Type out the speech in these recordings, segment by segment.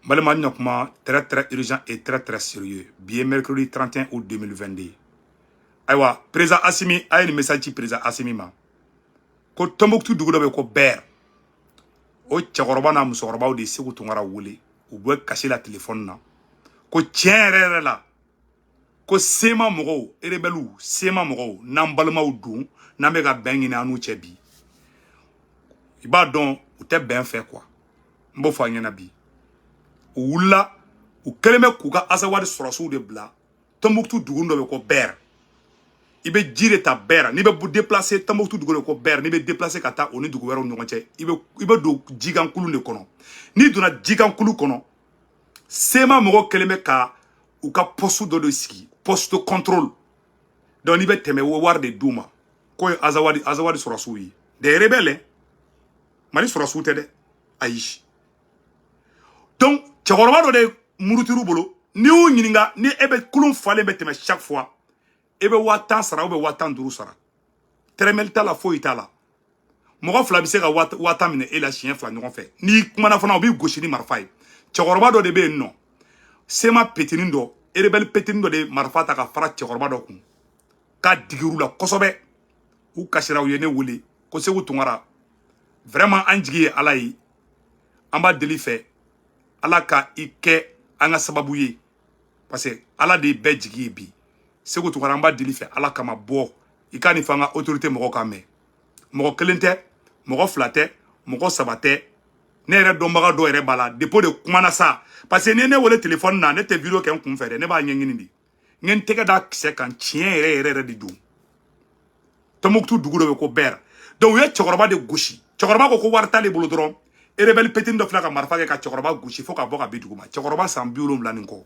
Balima ɲakuma, très très urgent et très très sérieux. Bi ye mercredi 31 août 2022. Ayiwa, président Assimi, a ye nin message ci président Assimi ma. Ko Tombouctou dugu dɔ bɛ ko Bɛr. O cɛkɔrɔba n'a musokɔrɔbaw de ye Segu Tunkara wele. U bɛ kasi la téléphone na. Ko tiɲɛ yɛrɛ yɛrɛ la, ko CMA mɔgɔw, rebelles, CMA mɔgɔw, n'an balimaw don, n'an bɛ ka bɛn ɲini an n'u cɛ bi. I b'a dɔn u tɛ bɛn fɛ quoi. N b'o fɔ a ɲɛna bi. U wulila, u kɛlen bɛ k'u ka Azawadi sɔrɔsiw de bila Tombouctou dugu dɔ bɛ ko Bɛr. I bɛ ji de ta Bɛr, n'i bɛ déplacer Tombouctou dugu de ko Bɛr, n'i bɛ déplacer ka taa o ni dugu wɛrɛw ni ɲɔgɔn cɛ, i bɛ don jikan kulu de kɔnɔ. N'i donna jikan kulu kɔnɔ, CMA mɔgɔw kɛlen bɛ ka u ka poste dɔ de sigi, poste de contrôle. Donc n'i bɛ tɛmɛ, o wari de d'u ma. K'o ye Azawadi sɔrɔsiw ye, des rebelles. Mali sɔrɔsiw tɛ dɛ, ayi. Donc cɛkɔrɔba dɔ de murutiru bolo, n'i y'u ɲininka, ni e bɛ kulun falen bɛ tɛmɛ, chaque fois e bɛ 10 000 sara ou bɛ 15 000 sara. Tɛrɛmɛli t'a la, foyi t'a la. Mɔgɔ fila bɛ se ka 10 000 minɛ e la siɲɛ fila ɲɔgɔn fɛ. N'i kumana fana, u b'i gosi ni marifa ye. Cɛkɔrɔba dɔ de bɛ yen nɔ, CMA petinin dɔ, rebelle petinin dɔ de ye marifa ta ka fara cɛkɔrɔba dɔ kun k'a digir'u la kosɛbɛ. U kasira, u ye ne wele ko Segu Tunkara, vraiment an jigi ye Ala ye, an b'a deli fɛ Ala ka i kɛ an ka sababu ye, parce que Ala de ye bɛɛ jigi ye bi. Segu Tunkara, an b'a deli fɛ Ala kama, bɔ i ka nin fɔ an ka autorité mɔgɔw ka mɛn. Mɔgɔ kelen tɛ, mɔgɔ fila tɛ, mɔgɔ saba tɛ, ne yɛrɛ dɔnbaga dɔw yɛrɛ b'a la depuis de kumana sa, parce que ni ne wele téléphone na, ne tɛ vidéo kɛ n kun fɛ dɛ, ne b'a ɲɛɲini de. N ye n tɛgɛ da kisɛ kan, tiɲɛ yɛrɛ yɛrɛ yɛrɛ de don. Tombouctou dugu dɔ bɛ ko Bɛr. Donc u ye cɛkɔrɔba de gosi. Cɛkɔrɔba ko ko wari t'ale bolo dɔrɔn, rebelle petini dɔ filɛ ka marifa kɛ ka cɛkɔrɔba gosi fo ka bɔ ka bin dugu ma. Cɛkɔrɔba san 70 nin kɔ.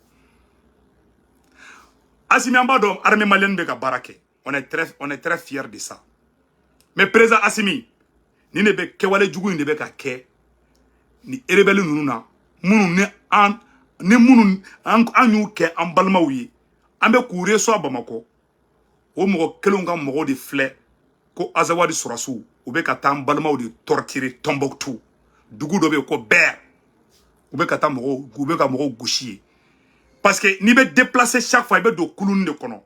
Assimi, an b'a dɔn armée malienne bɛ ka baara kɛ, on est très fier de ça. Mais président Assimi, ni ne bɛ kɛwale jugu in de bɛ ka kɛ ni rebelle ninnu na, minnu ni an ni minnu an y'u kɛ an balimaw ye, an bɛ k'u reçoit Bamakɔ, o mɔgɔ kelenw ka mɔgɔw de filɛ ko Azawadi sɔrɔsiw, u bɛ ka taa an balimaw de torturer Tombouctou dugu dɔ bɛ yen ko Bɛr. U bɛ ka taa mɔgɔw, u bɛ ka mɔgɔw gosi ye, parce que n'i bɛ déplacer, chaque fois i bɛ don kulun de kɔnɔ.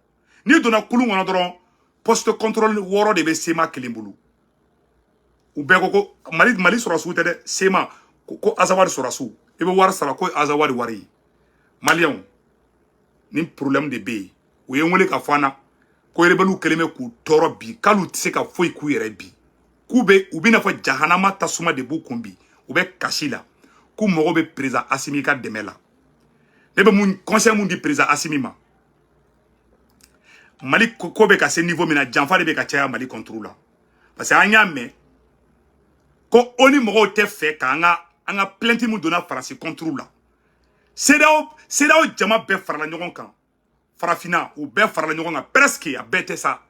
N'i donna kulun kɔnɔ dɔrɔn, poste contrôle wɔɔrɔ de bɛ CMA kelen bolo. U bɛɛ ko ko Mali sɔrɔsiw tɛ dɛ, CMA ko Azawadi sɔrɔsiw, i bɛ wari sara, ko Azawadi wari ye. Maliyɛnw, ni problème de bɛ yen. U ye n wele ka fɔ an na ko rebelles kɛlen bɛ k'u tɔɔrɔ bi, k'olu tɛ se ka foyi k'u yɛrɛ bi, k'u bɛ u bɛna fɔ jahanama tasuma de b'u kun bi, u bɛ kasi la, k'u mago bɛ président Assimi ka dɛmɛ la. Ne bɛ mun conseil mun di président Assimi ma? Mali ko bɛ ka se niveau min na, janfa de bɛ ka caya Mali contre la, parce que an y'a mɛn ko ONU mɔgɔw tɛ fɛ k'an ka plainte mun donna Faransi contre la. CEDEAO jama bɛɛ farala ɲɔgɔn kan, farafinna u bɛɛ farala ɲɔgɔn kan, presque a bɛɛ tɛ sa,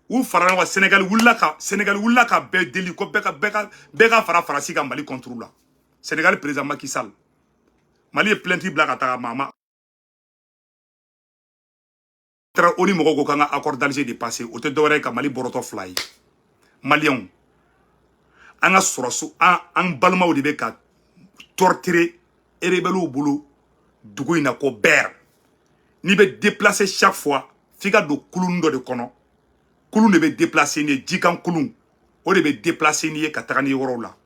u farala ɲɔgɔn kan. Sénégal wulila ka bɛɛ deli ko bɛɛ ka fara Faransi ka Mali contre la. Sénégal président Macky Sall, Mali ye plainte bila ka taga maama taara ONU mɔgɔw ko k'an ka accord d'Alger de passé, o tɛ dɔwɛrɛ ye ka Mali bɔrɔtɔ fila ye. Maliyɛnw, an ka sɔrɔsiw, an balimaw de bɛ ka torturer rebelles bolo dugu in na ko Bɛr. N'i bɛ déplacer, chaque fois f'i ka don kulun dɔ de kɔnɔ. Kulun de bɛ déplacer n'i ye, jikan kulun, o de bɛ déplacer n'i ye ka taga n'i ye yɔrɔw la.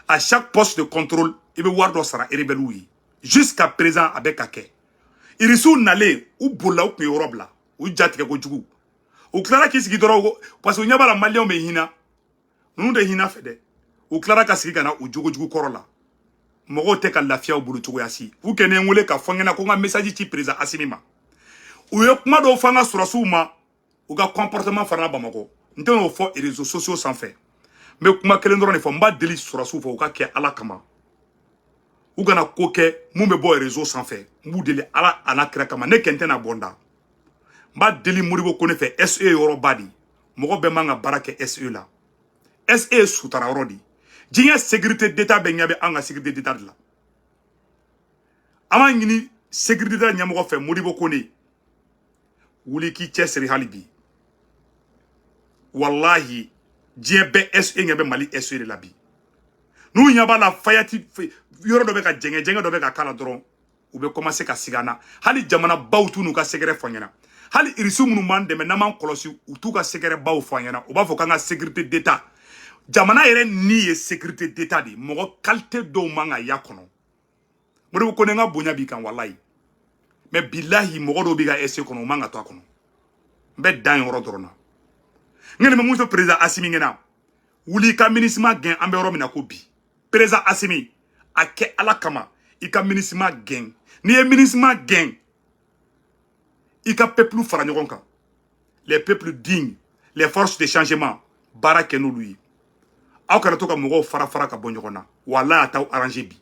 À chaque poste de contrôle, i bɛ wari dɔ sara rebelles ye. Jusqu'à présent a bɛ ka kɛ. Irisiw nalen, u bolila, u tun ye yɔrɔ bila, u ja tigɛ kojugu. U tilara k'i sigi dɔrɔn, parce que u ɲɛ b'a la maliyɛnw bɛ hinɛ ninnu tɛ hinɛ fɛ dɛ. U tilara ka sigi ka na u jogojugu kɔrɔ la. Mɔgɔw tɛ ka lafiya u bolo cogoya si. U kɛ ne n wele ka fɔ n ɲɛna ko n ka message ci président Assimi ma. U ye kuma dɔw fɔ an ka sɔrɔsiw ma, u ka comportement fana Bamakɔ, n tɛ n'o fɔ réseaux sociaux sanfɛ. N bɛ kuma kelen dɔrɔn de fɔ. N b'a deli sɔrɔsiw fɛ, u ka kɛ Ala kama, u kana ko kɛ mun bɛ bɔ réseau sanfɛ. N b'u deli Ala a n'a kira kama. Ne kɛ n tɛna bɔ n da. N b'a deli Modibo Kone fɛ. SE ye yɔrɔba de, mɔgɔ bɛɛ man ka baara kɛ SE la. SE ye sutara yɔrɔ de. Diɲɛ sécurité d'État bɛɛ ɲɛ bɛ an ka sécurité d'État de la. An b'a ɲini sécurité d'État ɲɛmɔgɔ fɛ, Modibo Kone, wuli k'i cɛsiri hali bi. Walahi, diɲɛ bɛɛ SE ɲɛ bɛ Mali SE de la bi. N'u ɲɛ b'a la fayati yɔrɔ dɔ bɛ ka jɛngɛ jɛngɛ dɔ bɛ ka k'a la dɔrɔn, u bɛ commencer ka siga an na. Hali jamana baw t'u n'u ka secret fɔ an ɲɛna. Hali Irisi minnu b'an dɛmɛ, n'an m'an kɔlɔsi, u t'u ka secret baw fɔ an ɲɛna. U b'a fɔ k'an ka sécurité d'État, jamana yɛrɛ ni ye sécurité d'État de ye. Mɔgɔ qualité dɔw man ka y'a kɔnɔ. Modibo Kone, n ka bonya b'i kan, walayi, mais bilahi, mɔgɔ dɔw b'i ka SE kɔnɔ, u man ka to a kɔnɔ. N bɛ dan yen yɔrɔ dɔrɔn na. N kɔni bɛ mun fɔ président Asimi ɲɛna? Wuli i ka MINUSMA gɛn. An bɛ yɔrɔ min na ko bi, président Asimi, a kɛ Ala kama, i ka MINUSMA gɛn. N'i ye MINUSMA gɛn, i ka peuple fara ɲɔgɔn kan, les peuples dignes, les forces de changement, baara kɛ n'olu ye. Aw kana to ka mɔgɔw fara fara ka bɔ ɲɔgɔn na. Walahi, a t'aw arranger bi,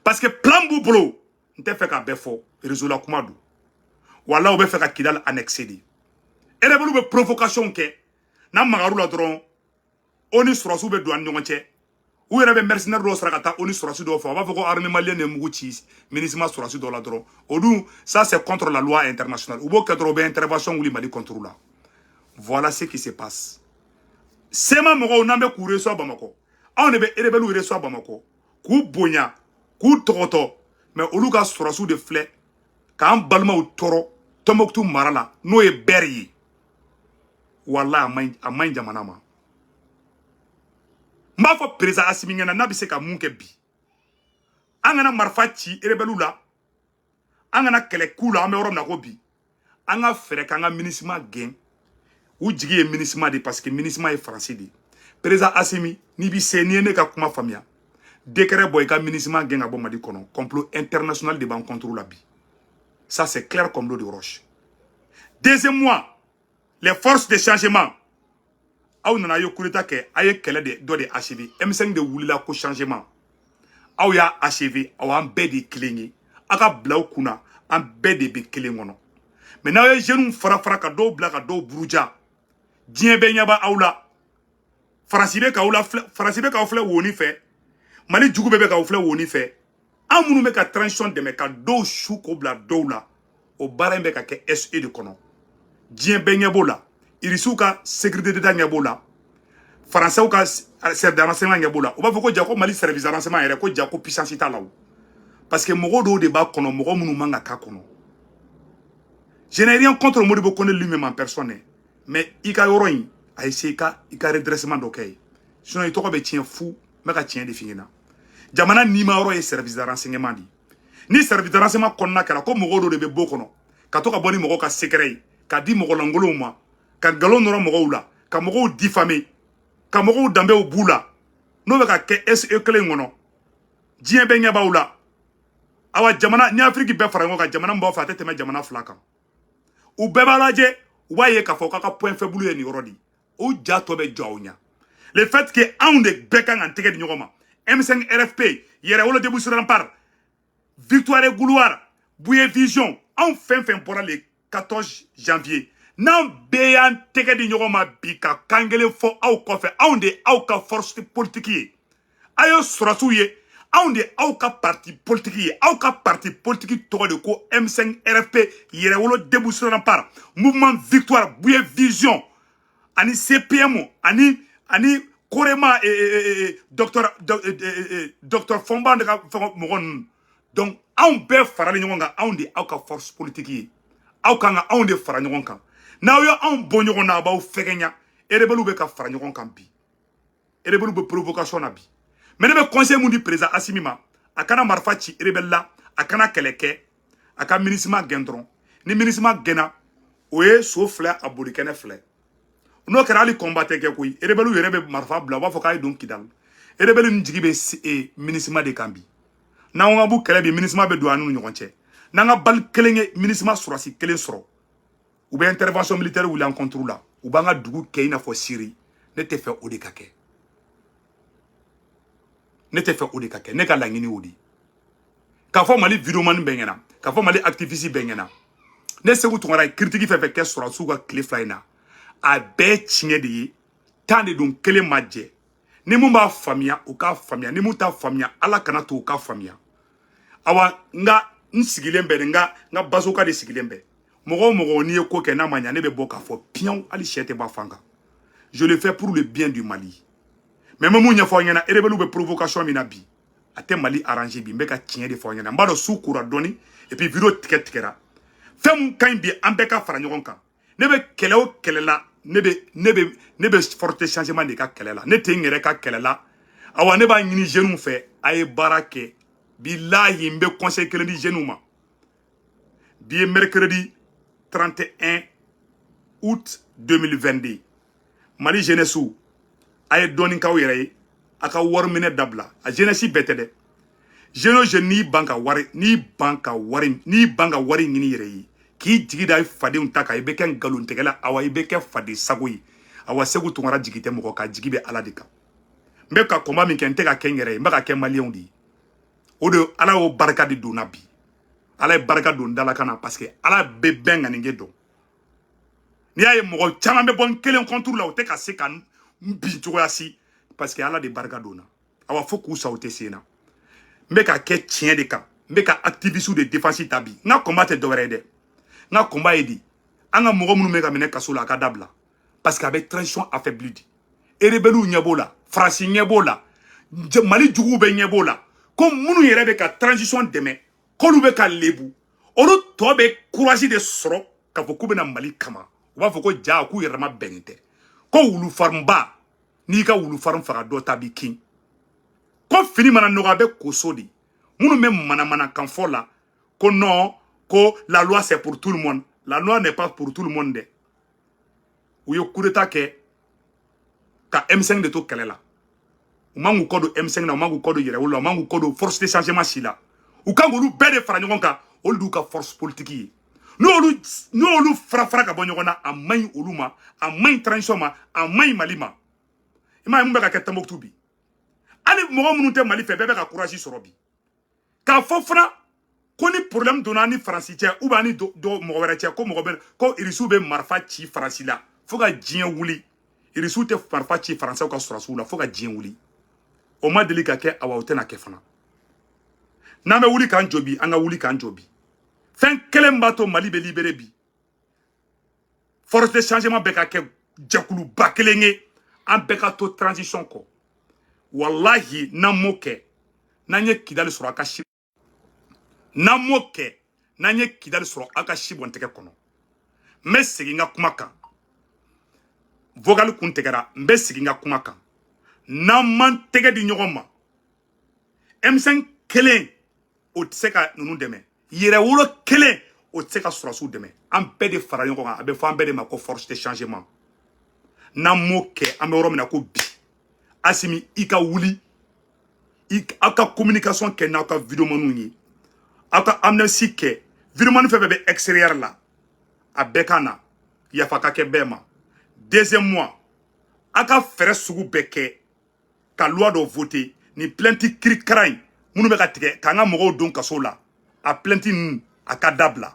parce que plan b'u bolo. N tɛ fɛ k'a bɛɛ fɔ réseau la, kuma don. Walahi, u bɛ fɛ ka Kidal annexer de. Rebelle bɛ provocation kɛ n'a magar'u la dɔrɔn, o ni sɔrɔsiw bɛ don an ni ɲɔgɔn cɛ. U yɛrɛ bɛ mercenaire dɔw sara ka taa o ni sɔrɔsi dɔw fɛ. A b'a fɔ ko armée malienne ye mugu ci MINUSMA sɔrɔsi dɔw la dɔrɔn, o dun, ça c'est contre la loi internationale. U b'o kɛ dɔrɔn, u bɛ intervention wuli Mali contre la. Voilà ce qui se passe. CMA mɔgɔw, n'an bɛ k'u reçoit Bamakɔ, anw de bɛ rebelle reçoit Bamakɔ k'u bonya, k'u tɔgɔtɔ, mais olu ka sɔrɔsiw de filɛ k'an balimaw tɔɔrɔ Tɔnbɔkutu mara la, n'o ye bɛri ye. Walahi, a man ɲi jamana ma. N b'a fɔ président Asimi ɲɛna, n'a bɛ se ka mun kɛ bi, an kana marifa ci rebelle la, an kana kɛlɛ k'u la. An bɛ yɔrɔ min na ko bi, an ka fɛɛrɛ k'an ka MINUSMA gɛn. U jigi ye MINUSMA de, parce que MINUSMA ye Faransi de ye. Président Asimi, n'i bi se, n'i ye ne ka kuma faamuya, décret bɔ, i ka MINUSMA gɛn ka bɔ Mali kɔnɔ. Complot international de b'an contre la bi, ça c'est clair comme l'eau de roche. Deuxièmement, les forces de changement, aw nana, a ye coup d'état kɛ, a ye kɛlɛ de dɔ de achevé. M5 de wulila ko changement, aw y'a achevé. Aw, an bɛɛ de ye kelen ye. Aw ka bila aw kunna, an bɛɛ de bɛ kelen kɔnɔ. Mais n'aw ye jeunes fara fara ka dɔw bila ka dɔw buruja, diɲɛ bɛɛ ɲɛ b'aw la. Faransi bɛ k'aw la filɛ, Faransi bɛ k'aw filɛ woni fɛ, Mali jugu bɛɛ bɛ k'aw filɛ woni fɛ. An minnu bɛ ka transition dɛmɛ, ka dɔw su k'o bila dɔw la, o baara in bɛ ka kɛ SE de kɔnɔ. Diɲɛ bɛɛ ɲɛ b'o la. Irisiw ka sécurité d'État ɲɛ b'o la, Faransɛw ka service de renseignement ɲɛ b'o la. U b'a fɔ ko ja, ko Mali service de renseignement yɛrɛ, ko ja, ko puissance t'a la o, parce que mɔgɔ dɔw de b'a kɔnɔ, mɔgɔ minnu man ka k'a kɔnɔ. Je n'ai rien contre Modibo Kone lui-même en personne, mais i ka yɔrɔ in, a essayer i ka redressement dɔ kɛ yen, sinon i tɔgɔ bɛ tiɲɛ fu. N bɛ ka tiɲɛ de f'i ɲɛna. Jamana nima yɔrɔ ye service de renseignement de ye. Ni service de renseignement kɔnɔna kɛra ko mɔgɔw dɔ de bɛ bɔ kɔnɔ ka to ka bɔ ni mɔgɔw ka secret ye ka di mɔgɔ lankolonw ma, ka nkalon nɔrɔ mɔgɔw la, ka mɔgɔw diffamer, ka mɔgɔw danbew b'u la, n'o bɛ ka kɛ SE kelen kɔnɔ, diɲɛ bɛɛ ɲɛ b'aw la. Awa, jamana ni Afiriki bɛɛ fara ɲɔgɔn kan, jamana min b'aw fɛ, a tɛ tɛmɛ jamana 2 kan. U bɛɛ b'a lajɛ, u b'a ye k'a fɔ k'a ka point faible ye nin yɔrɔ de ye. O ja tɔ bɛ jɔ aw ɲɛ. Le fait que anw de bɛɛ kan k'an tɛgɛ di ɲɔgɔn ma, M5 RFP, Yɛrɛwolo Debout sur Rempart, Victoire et Gloire, Bouye Vision, anw fɛn fɛn bɔra le 14 janvier, n'an bɛɛ y'an tɛgɛ di ɲɔgɔn ma bi ka kan kelen fɔ aw kɔfɛ, anw de aw ka force politique ye, a ye sɔrɔsiw ye, anw de aw ka parti politique ye. Aw ka parti politique tɔgɔ de ko M5 RFP, Yɛrɛwolo Debout sur Rempart, Mouvement Victoire, Bouye Vision ani CPM ani Korema, docteur Fɔnba de ka fɛn mɔgɔ ninnu. Donc anw bɛɛ farali ɲɔgɔn kan, anw de aw ka force politique ye. Aw kan ka anw de fara ɲɔgɔn kan. N'aw ye anw bɔ ɲɔgɔn na, a b'aw fɛgɛnya. Rebelle bɛ ka fara ɲɔgɔn kan bi, rebelle bɛ provocation na bi. Mais ne bɛ conseil mun di président Asimi ma? A kana marifa ci rebelle la, a kana kɛlɛ kɛ, a ka MINUSMA gɛn dɔrɔn. Ni MINUSMA gɛnna, o ye so filɛ, a bolikɛnɛ filɛ. N'o kɛra, hali combat tɛ kɛ koyi. Rebelle yɛrɛ bɛ marifa bila, u b'a fɔ k'a ye don Kidali. Rebelle ni jigi bɛ MINUSMA de kan bi. N'an ko k'an b'u kɛlɛ bi, MINUSMA bɛ don an n'u ɲɔgɔn cɛ. N'an ka bali kelen ye MINUSMA sɔrɔsi kelen sɔrɔ, u bɛ intervention militaire wuli an contre la, u b'an ka dugu kɛ i n'a fɔ Syrie. Ne tɛ fɛ o de ka kɛ, ne tɛ fɛ o de ka kɛ. Ne ka laɲini o de ye k'a fɔ Mali vidéoman bɛɛ ɲɛna, k'a fɔ Mali activiste bɛɛ ɲɛna, ne Segu Tunkara ye critique fɛn fɛn kɛ sɔrɔsiw ka tile 2 in na, a bɛɛ tiɲɛ de ye. Tan de don, kelen ma jɛ. Ni mun b'a faamuya, u k'a faamuya. Ni mun t'a faamuya, Ala kana to u k'a faamuya. Awa, n ka n sigilen bɛ, n ka basoka de sigilen bɛ. Mɔgɔ o mɔgɔ, n'i ye ko kɛ n'a ma ɲa, ne bɛ bɔ k'a fɔ piyan, hali sɛ tɛ bɔ a fan kan. Je le fais pour le bien du Mali. Mais n bɛ mun ɲɛfɔ aw ɲɛna, rebelle bɛ provocation min na bi, a tɛ Mali arranger bi. N bɛ ka tiɲɛ de fɔ aw ɲɛna. N b'a dɔn su kora dɔɔni et puis vidéo tigɛ tigɛra. Fɛn mun ka ɲi bi, an bɛɛ ka fara ɲɔgɔn kan. Ne bɛ kɛlɛ o kɛlɛ la, ne bɛ force changement de ka kɛlɛ la. Ne tɛ n yɛrɛ ka kɛlɛ la. Awa, ne b'a ɲini jeunes fɛ, a ye baara kɛ. Bilahi, n bɛ conseil kelen di jeunes ma. Bi ye mercredi 31 août 2022. Mali jeunesse, a ye dɔɔni k'aw yɛrɛ ye, a ka wari minɛ dabila. A jeunesse bɛɛ tɛ dɛ. Jeune o jeune, n'i ban ka wari ɲini yɛrɛ ye, k'i jigi da i fadenw ta kan, i bɛ kɛ nkalontigɛla. Awa, i bɛ kɛ faden sago ye. Awa, Segu Tunkara jigi tɛ mɔgɔ kan, jigi bɛ Ala de kan. N bɛ ka combat min kɛ, n tɛ ka kɛ n yɛrɛ ye, n bɛ ka kɛ maliyɛnw de ye. O de, Ala y'o barika de donna bi. Ala ye barika don dalakan na, parce que Ala bɛ bɛn ŋaninge dɔn. N'i y'a ye mɔgɔ caman bɛ bɔ n kelen contre la, o tɛ ka se ka n bin cogoya si, parce que Ala de barika donna. Awa, fo k'u sa, o tɛ se n na. N bɛ ka kɛ tiɲɛ de kan. N bɛ ka activiste de défense ta bi. N ka combat tɛ dɔwɛrɛ ye dɛ. N ka combat ye di, an ka mɔgɔ minnu bɛ ka minɛ kaso la, a ka dabila, parce que a bɛ transition affaibli di. Rebelles ɲɛ b'o la, Faransi ɲɛ b'o la, Mali juguw bɛ ɲɛ b'o la, ko minnu yɛrɛ bɛ ka transition dɛmɛ, k'olu bɛ ka lebu. Olu tɔ bɛ courage de sɔrɔ k'a fɔ k'u bɛna Mali kama. U b'a fɔ ko ja k'u yɛrɛ ma bɛnnen tɛ, ko wulufarinba, n'i ka wulufarin faga, dɔ ta b'i kin. Ko fini mana nɔgɔ, a bɛ koso de. Minnu bɛ manamanakan fɔ la ko non, ko la loi, c'est pour tout le monde, la loi n'est pas pour tout le monde dɛ. U ye coup d'état kɛ ka M5 de to kɛlɛ la. U man k'u kɔ don M5 na, u man k'u kɔ don Yɛrɛwolo la, u man k'u kɔ don force de changement si la. U kan k'olu bɛɛ de fara ɲɔgɔn kan, olu d'u ka force politique ye. N'olu fara fara ka bɔ ɲɔgɔn na, a man ɲi olu ma, a man ɲi transition ma, a man ɲi Mali ma. I m'a ye mun bɛ ka kɛ Tombouctou bi? Hali mɔgɔ minnu tɛ Mali fɛ, bɛɛ bɛ ka courage sɔrɔ bi k'a fɔ fana ko ni problème donna ni Faransi cɛ ou bien ni dɔ mɔgɔ wɛrɛ cɛ, ko mɔgɔ bɛ ko Irisiw bɛ marifa ci Faransi la. Fo ka diɲɛ wuli, Irisiw tɛ marifa ci Faransɛw ka sɔrɔsiw la. Fo ka diɲɛ wuli, o ma deli ka kɛ. Awa, o tɛna kɛ fana. N'an bɛ wuli k'an jɔ bi, an ka wuli k'an jɔ bi. Fɛn kelen b'a to Mali bɛ libéré bi, force de changement bɛ ka kɛ jɛkuluba kelen ye, an bɛɛ ka to transition kɔ. Walahi, n'an m'o kɛ, n'an ye Kidali sɔrɔ, a ka si, n'an m'o kɛ, n'an ye Kidali sɔrɔ, aw ka si bɔn tɛgɛ kɔnɔ. N bɛ segin n ka kuma kan. Vocal kun tigɛra. N bɛ segin n ka kuma kan. N'an m'an tɛgɛ di ɲɔgɔn ma, M5 kelen, o tɛ se ka ninnu dɛmɛ. Yɛrɛwolo kelen, o tɛ se ka sɔrɔsiw dɛmɛ. An bɛɛ de fara ɲɔgɔn kan. A bɛ fɔ an bɛɛ de ma ko force de changement. N'an m'o kɛ, an bɛ yɔrɔ min na ko bi, Asimi, i ka wuli, aw ka communication kɛ n'aw ka videomaniw ye, aw ka amnistie kɛ. Vidéoman fɛn fɛn bɛ extérieur la, a bɛɛ ka na yafa ka kɛ bɛɛ ma. Deuxième mois, aw ka fɛɛrɛ sugu bɛɛ kɛ ka loi dɔ voter. Ni plainte kirikara in minnu bɛ ka tigɛ k'an ka mɔgɔw don kaso la, a plainte ninnu, a ka dabila.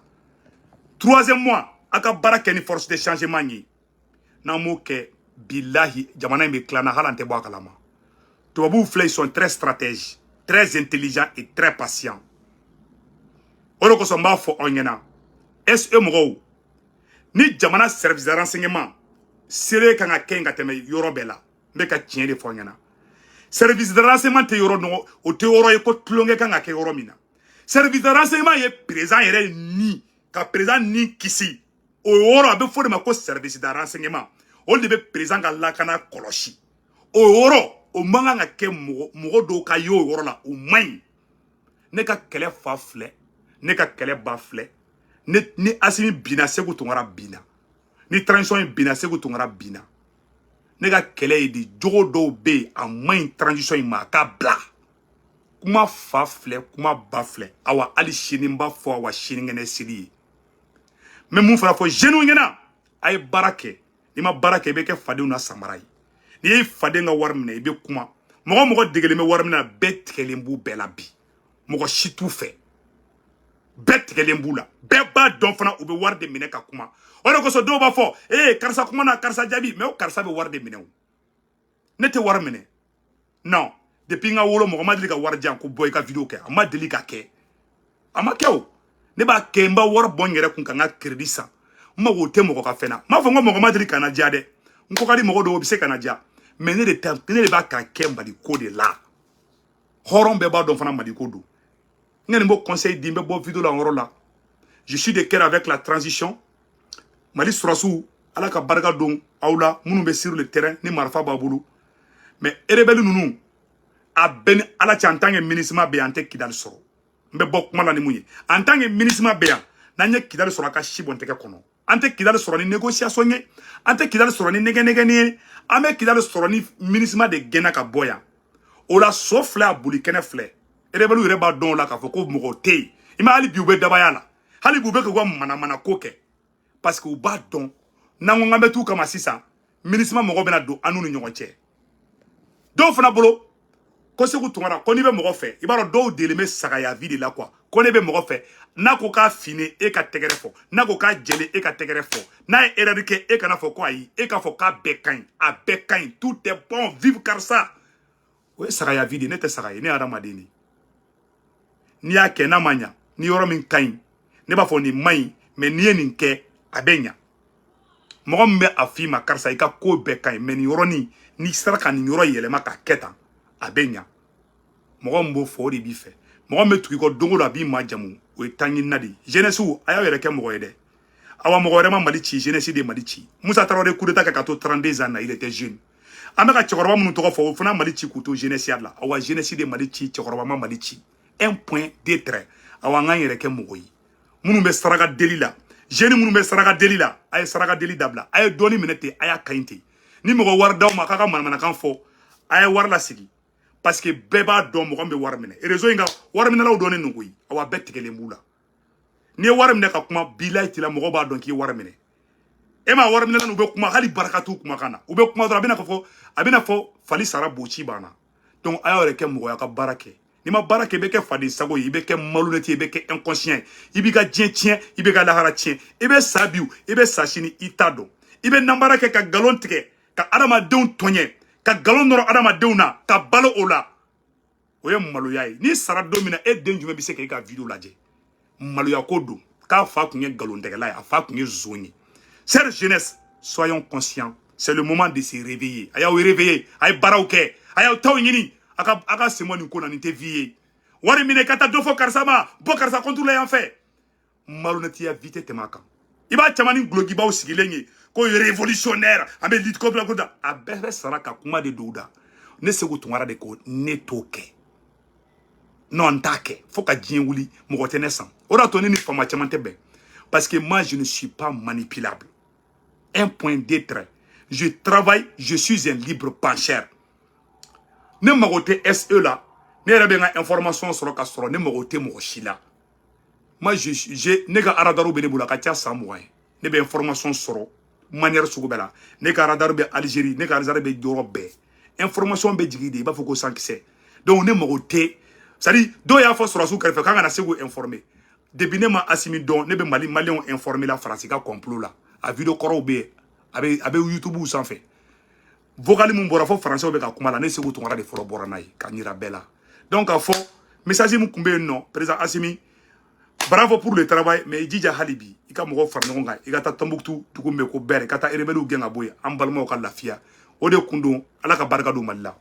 Troisième mois, aw ka baara kɛ ni force de changement ye. N'an m'o kɛ, bilahi, jamana in bɛ tila na, hali an tɛ bɔ a kalama. Tubabuw filɛ, ils sont très stratèges, très intelligents et très patients. O de kosɔn n b'a fɔ aw ɲɛna, SE mɔgɔw ni jamana service de renseignement, seere kan ka kɛ yen ka tɛmɛ yɔrɔ bɛɛ la. N bɛ ka tiɲɛ de fɔ aw ɲɛna. Service de renseignement tɛ yɔrɔ nɔgɔ, o tɛ yɔrɔ ye ko tulonkɛ kan ka kɛ yɔrɔ min na. Service de renseignement ye président yɛrɛ ni ka président ni kisi o yɔrɔ, a bɛ fɔ de ma ko service de renseignement. O de bɛ président ka lakana kɔlɔsi. O yɔrɔ, o man kan ka kɛ mɔgɔ mɔgɔ dɔw ka ye o yɔrɔ la, o man ɲi. Ne ka kɛlɛ fa filɛ, ne ka kɛlɛ ba filɛ. Ne ni Asimi binna, Segu Tunkara binna. Ni transition in binna, Segu Tunkara binna. Ne ka kɛlɛ ye de, jogo dɔw bɛ yen, a man ɲi transition in ma, a ka bila. Kuma fa filɛ, kuma ba filɛ. Awa, hali sini n b'a fɔ, awa, sinikɛnɛ seli ye. N bɛ mun fana fɔ jeunes ɲɛna? A ye baara kɛ. N'i ma baara kɛ, i bɛ kɛ fadenw na samara ye. N'i ye faden ka wari minɛ, i bɛ kuma. Mɔgɔ mɔgɔ degelen bɛ wari minɛ na, bɛɛ tigɛlen b'u bɛɛ la bi. Mɔgɔ si t'u fɛ, bɛɛ tigɛlen b'u la. Bɛɛ b'a dɔn fana, u bɛ wari de minɛ ka kuma. O de kosɔn dɔw b'a fɔ: ee, karisa kuma na, karisa jaabi. Mais o karisa bɛ wari de minɛ. O ne tɛ wari minɛ, non. Depuis n ka wolo, mɔgɔ ma deli ka wari di yan ko bɔ i ka vidéo kɛ. A ma deli ka kɛ, a ma kɛ. O ne b'a kɛ, n b'a wari bɔ n yɛrɛ kun ka n ka crédit san. N mago tɛ mɔgɔ ka fɛn na. N m'a fɔ n ko mɔgɔ ma deli ka na diya dɛ. N ko ka di mɔgɔ dɔw, o bɛ se ka na diya. Mais ne de tɛ, ne de b'a ka kɛ Mali ko de la. Hɔrɔn bɛɛ b'a dɔn fana Mali ko don. N ka nin b'o conseil di, n bɛ bɔ vidéo la o yɔrɔ la. Je suis de cœur avec la transition. Mali sɔrɔsiw, Ala ka barika don aw la, minnu bɛ sur le terrain ni marifa b'a bolo. Mais rebelle ninnu, a bɛɛ ni Ala cɛ, en tant que MINUSMA bɛ yan, an tɛ Kidali sɔrɔ. N bɛ bɔ kuma la ni mun ye? En tant que MINUSMA bɛ yan, n'an ye Kidali sɔrɔ, a ka si bɔn tɛgɛ kɔnɔ. An tɛ Kidali sɔrɔ ni négociation ye, an tɛ Kidali sɔrɔ ni nɛgɛ-nɛgɛni ye. An bɛ Kidali sɔrɔ ni MINUSMA de gɛnna ka bɔ yan. O la, so filɛ, a boli kɛnɛ filɛ. Rebelle yɛrɛ b'a dɔn o la k'a fɔ ko mɔgɔ tɛ yen. I ma, hali bi u bɛ dabaya la, hali bi u bɛ k'u ka manamana ko kɛ, parce que u b'a dɔn n'an ko k'an bɛ t'u kama sisan, MINUSMA mɔgɔ bɛna don an n'u ni ɲɔgɔn cɛ. Dɔw fana bolo ko Segu Tunkara, ko n'i bɛ mɔgɔ fɛ, i b'a dɔn dɔw delen bɛ sagaya vie de la quoi. Ko ne bɛ mɔgɔ fɛ, n'a ko k'a finen, e ka tɛgɛrɛ fɔ, n'a ko k'a jɛlen, e ka tɛgɛrɛ fɔ, n'a ye erreur kɛ, e kana fɔ ko ayi, e k'a fɔ k'a bɛɛ ka ɲi, a bɛɛ ka ɲi, tout est bon, vive karisa. O ye sagaya vie de. Ne tɛ saga ye, ne ye hadamaden de ye. N'i y'a kɛ n'a ma ɲa, ni yɔrɔ min ka ɲi, ne b'a fɔ nin man ɲi, mais n'i ye nin kɛ, a bɛ ɲa. Mɔgɔ min bɛ a f'i ma karisa, i ka ko bɛɛ ka ɲi, mais nin yɔrɔnin, n'i sera ka nin yɔrɔ yɛlɛma ka kɛ tan, a bɛ ɲa. Mɔgɔ min b'o fɔ, o de b'i fɛ. Mɔgɔ min bɛ tugu i kɔ don o don, a b'i majamu, o ye taɲinina de ye. Jeunesse, a y'aw yɛrɛ kɛ mɔgɔ ye dɛ. Awa, mɔgɔ wɛrɛ ma Mali ci, jeunesse de ye Mali ci. Musa Tarawele, coup d'état kɛ ka to 32 ans na, il était jeune. An bɛ ka cɛkɔrɔba minnu tɔgɔ fɔ, o fana Mali ci k'u to jeunesse ya la. Awa, jeunesse de Mali ci, cɛkɔrɔba ma Mali ci. Un point, deux traits. Awa, an k'an yɛrɛ kɛ mɔgɔ ye. Minnu bɛ saraka deli la, jeune minnu bɛ saraka deli la, a ye saraka deli dabila. A ye dɔɔni minɛ ten, a y'a kaɲi ten. Ni mɔgɔ wari d'aw ma k'a ka manamanakan fɔ, a ye wari lasigi, parce que bɛɛ b'a dɔn mɔgɔ min bɛ wari minɛ réseau in kan. Wari minɛlaw dɔnnen don koyi. Awa, bɛɛ tigɛlen b'u la. N'i ye wari minɛ ka kuma, bilayi tila, mɔgɔ b'a dɔn k'i ye wari minɛ. E ma wari minɛla, u bɛ kuma, hali barika t'u kumakan na. U bɛ kuma dɔrɔn, a bɛna fɔ, a bɛna fɔ fali sara boci banna. Donc a y'aw yɛrɛ kɛ mɔgɔ ye, a ka baara kɛ. N'i ma baara kɛ, i bɛ kɛ faden sago ye, i bɛ kɛ malhonnête ye, i bɛ kɛ inconscient ye, i b'i ka diɲɛ tiɲɛ, i b'i ka lahara tiɲɛ. I bɛ sa bi, i bɛ sa sini, i t'a dɔn. I bɛ nanbara kɛ, ka nkalon tigɛ, ka adamadenw tɔɲɛ, ka nkalon nɔrɔ adamadenw na, ka balo o la, o ye maloya ye. N'i sara don min na, e den jumɛn bɛ se k'e ka vidéo lajɛ? Maloya ko don k'a fa tun ye nkalontigɛla ye, a fa tun ye zon ye. Chère jeunesse, soyons conscients, c'est le moment de se réveiller. A y'aw réveiller, a ye baaraw kɛ, a y'aw taw ɲini, a ka sen bɔ nin ko la. Nin tɛ vie ye. Wari minɛ ka taa dɔ fɔ karisa ma, bɔ karisa contre la yan fɛ, malhonnêteya vie tɛ tɛmɛ a kan. I b'a caman ni gulokibaw sigilen ye ko révolutionnaire, an bɛ lutte contre ko da, a bɛɛ bɛ sara ka kuma de don u da. Ne Segu Tunkara de ko ne t'o kɛ. Non, n t'a kɛ fo ka diɲɛ wuli. Mɔgɔ tɛ ne san. O de y'a to ne ni faama caman tɛ bɛn, parce que moi, je ne suis pas manipulable. Un point, deux traits. Je travaille, je suis un libre penseur. Ne mago tɛ SE la. Ne yɛrɛ bɛ n ka information sɔrɔ ka sɔrɔ ne mago tɛ mɔgɔ si la. Moi, je ne ka radar bɛ ne bolo, a ka ca san 20 ye. Ne bɛ information sɔrɔ manière sugu bɛɛ la. Ne ka radar bɛ Algérie, ne ka radar bɛ yɔrɔ bɛɛ. Information bɛ jigin de, i b'a fɔ ko sankisɛ. Donc ne mago tɛ, c'est à dire dɔw y'a fɔ sɔrɔsiw kɛrɛfɛ k'an kana se k'u informer. Depuis ne ma Asimi dɔn, ne bɛ Mali maliyɛnw informer la Faransi ka complot la. A vidéo kɔrɔw bɛ yen, a bɛ YouTube sanfɛ. Vocal mun bɔra fɔ faransɛw bɛ ka kuma la, ne Segu Tunkara de fɔlɔ bɔra n'a ye ka yira bɛɛ la. Donc k'a fɔ message min tun bɛ yen nɔ, président Asimi, bravo pour le travail, mais i jija hali bi, i ka mɔgɔw fara ɲɔgɔn kan, i ka taa Tombouctou, dugu min bɛ ko bɛɛ, i ka taa rebelle gɛn ka bɔ yen, an balimaw ka lafiya. O de kun don. Ala ka barika don Mali la.